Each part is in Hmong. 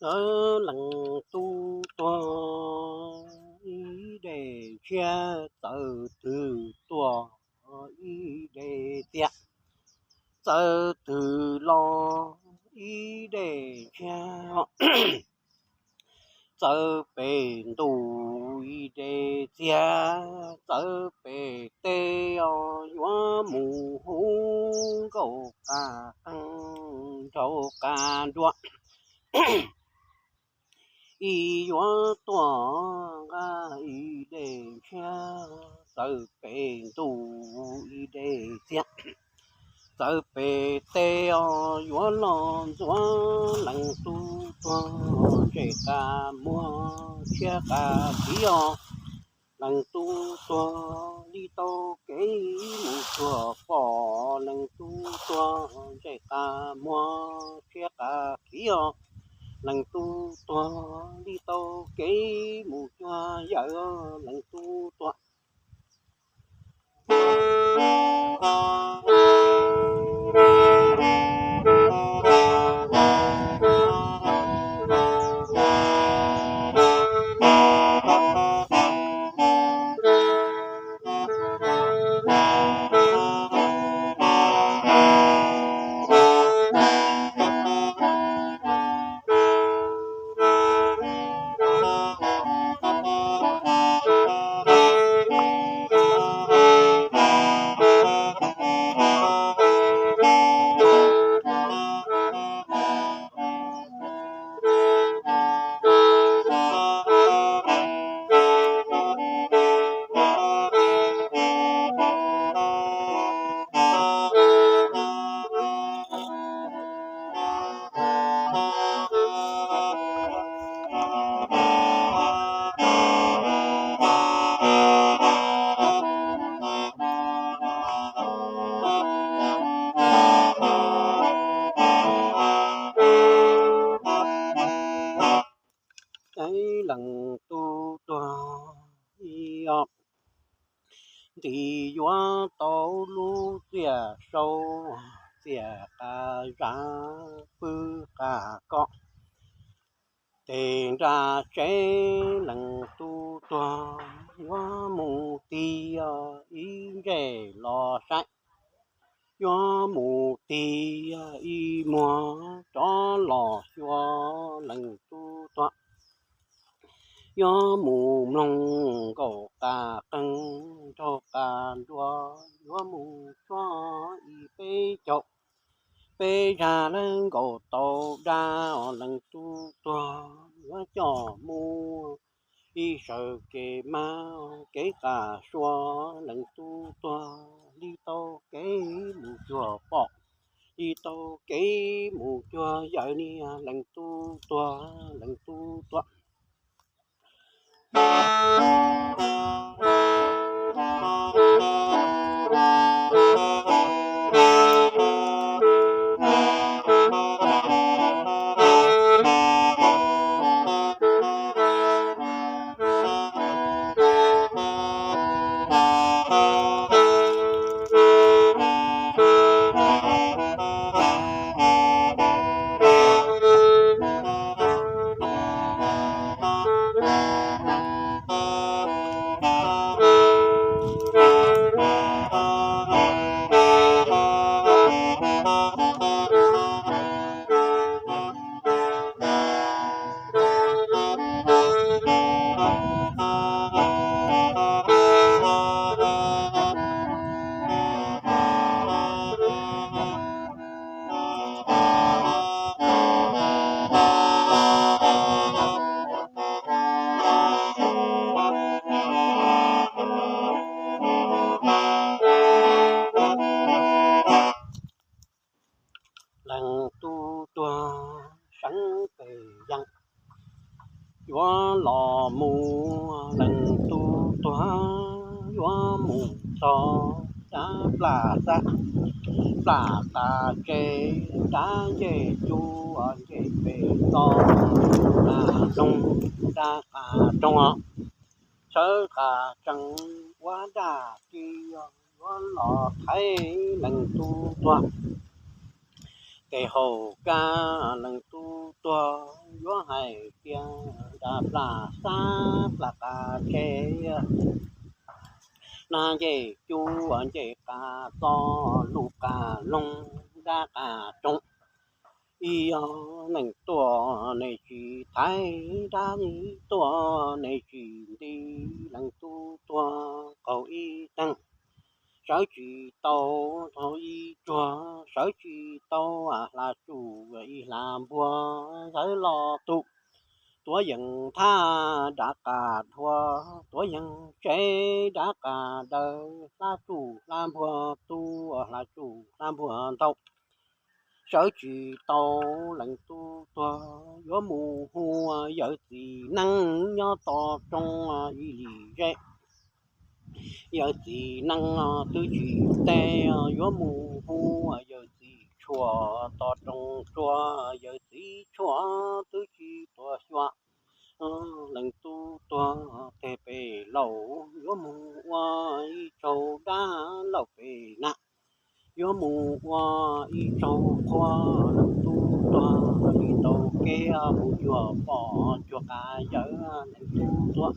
Txawv leej tub tuag ib dej ntshiab, txawv twg tuag ib dej txiag, txawv twg los ib dej ntshiab, txawv pem ntuj ib dej txiag, txawv pem teb os yuav mus hu nkauj qas qeej nraug qas nruas. Ib yuav tuaj nqa ib dej ntshiab, txawv pem ntuj ib dej txiag, txawv pem teb os yuav los ntxuav. Leej tub tuag ntsej qas muag tshiab qas khiv os, leej tub tuag li tau kev mus cuag pom. Leej tub tuag ntsej qas muag tshiab qas khiv os, leej tub tuag li tau kev mus cuag yawm. Leej tub tuag Leej tub tuag ib os, nti yuav tau lub txiaj sau, txiaj qas zab pw qas koj, tes nra tsev. Leej tub tuag yuav mus tig ib ntsej los saib, yuav mus tig ib muag rov los xyuas. Leej tub tuag yuav mus mloog nkauj qas qeej nraug qas nruas, yuav mus txog ib peb caug peb zag lawv nkaum tau dab. Leej tub tuag yuav coj mus ib saw kev mab kev qas sua. Leej tub tuag li tau kev mus cuag pom, li tau kev mus cuag yawm. Niag leej tub tuag, leej tub tuag. Leej tub tuag seev pes yees yuav los mus. Leej tub tuag yuav mus txog dab plaj xab, plaj qas tsev, dab ncej cub ncej pes toj, dab loog dab qas roog, sawv qas tsees ua dab tsi yuav los thaiv leej tub tuag. Tes hauv kab leej tub tuag yuav hais tias nra plas xab plas qas tseg, nag ncej cub ncej qas txo lus qas loog dab qas roog. Ib yog neeg tuaj nej tsis thaiv, dab tuaj nej tsis nti, leej tub tuag qaug ib teeg, sawv tsis tau thaum ib tsuag, sawv tsis tau hla tsuj ib hla npuag, sawv los tus tuav yeej thab dab qas dhuav, tuav yeej tsev dab qas daws, hla tsuj hla npuag tu, hla tsuj hla npuag ntau, sawv tsis tau leej tub tuag, yuav mus hu yawm txiv neej nyob tom rooj ib lim zeb. Yawm txiv neej twb tsis teb, yuav mus hu yawm txiv tshuaj tom rooj tsua, yawm txiv tshuaj twb tsis tuaj xyuas leej tub tuag. Tej pem laus yuav mus ua ib tsaug dab laug pem na, yuav mus ua ib tsaug qhua leej tub tuag, li tau kev mus cuag pom cuag qas yawm leej tub tuag.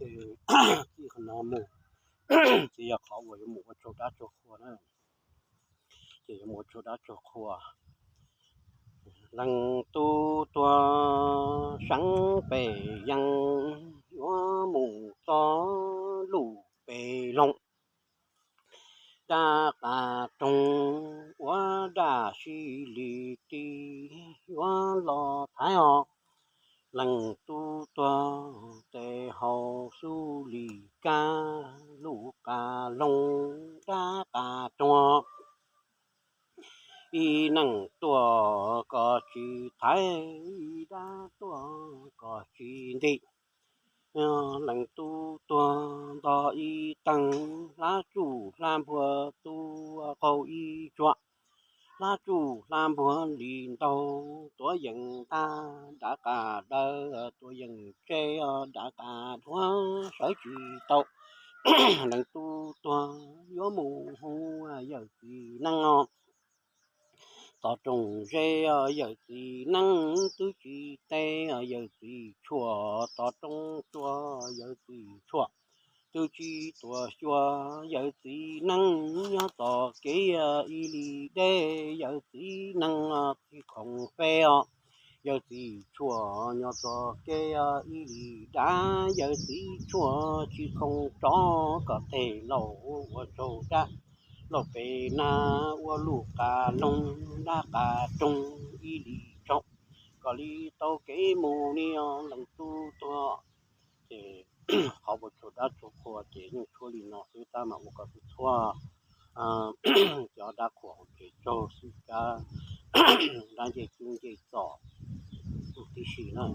Ces txij qhov no mus, ces yog qhov uas yuav mus ua tsaug dab tsaug qhua na. Ces yuav mus ua tsaug dab tsaug qhua. Leej tub tuag seev pem yees, yuav mus txog lub pem loog. Dab qas roog ua dab si li ti, yuav los thaiv os. Leej tub tuag tes hau xub li kab, lub qas loog dab qas roog. Ib neeg tuaj koj tsis thaiv, ib dab tuaj koj tsis nti. Leej tub tuag ntog ib teeg, hla tsuj hla npuag tu qaug ib tsuag, hla tsuj hla npuag li ntau, tuav yeej tag dab qas daws, tuav yeej tseb dab qas dhuav, sawv tsis tau. Leej tub tuag yuav mus hu yawm txiv neej os. Tom rooj zeb yawm txiv neej twb tsis teb, yawm txiv tshuaj tom rooj tsua, yawm txiv tshuaj twb tsis tuaj xyuas, yawm txiv neej nyob tom kev ib li deb, yawm txiv neej tsis khoom feb os. Yawg txiv tshuaj nyob txoj kev ib li dab, yawg txiv tshuaj tsis khoom tso kom teg lauj, ua tsaug dab lauj pem nab, ua lub qas loog dab qas roog ib li tsaug, kom li tau kev mus niaj leej tub tuag. Ces qhov ua tsaug dab tsaug qhua ces yeej tshuab li no xwb, tab mas ua kom txhua cov dab qhuas hauv tsev tsaug xwb, dab ncej cub ncej txom tib si na.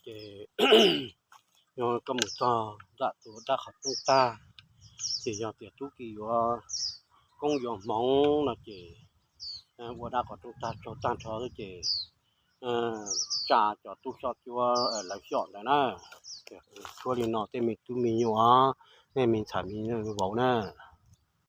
Ces yog koj mus txog nram tus dab qhov rooj tag, ces yog tias tub ki yuav koob yuav hmoov no ces ua dab qhov rooj tag tsaug tag nrho xwb ces tsa cov tub xyom cuab lawv xyom ntawd na. Tshuab li no tej me tub me nyuam, nej me ntxhais me vauv na.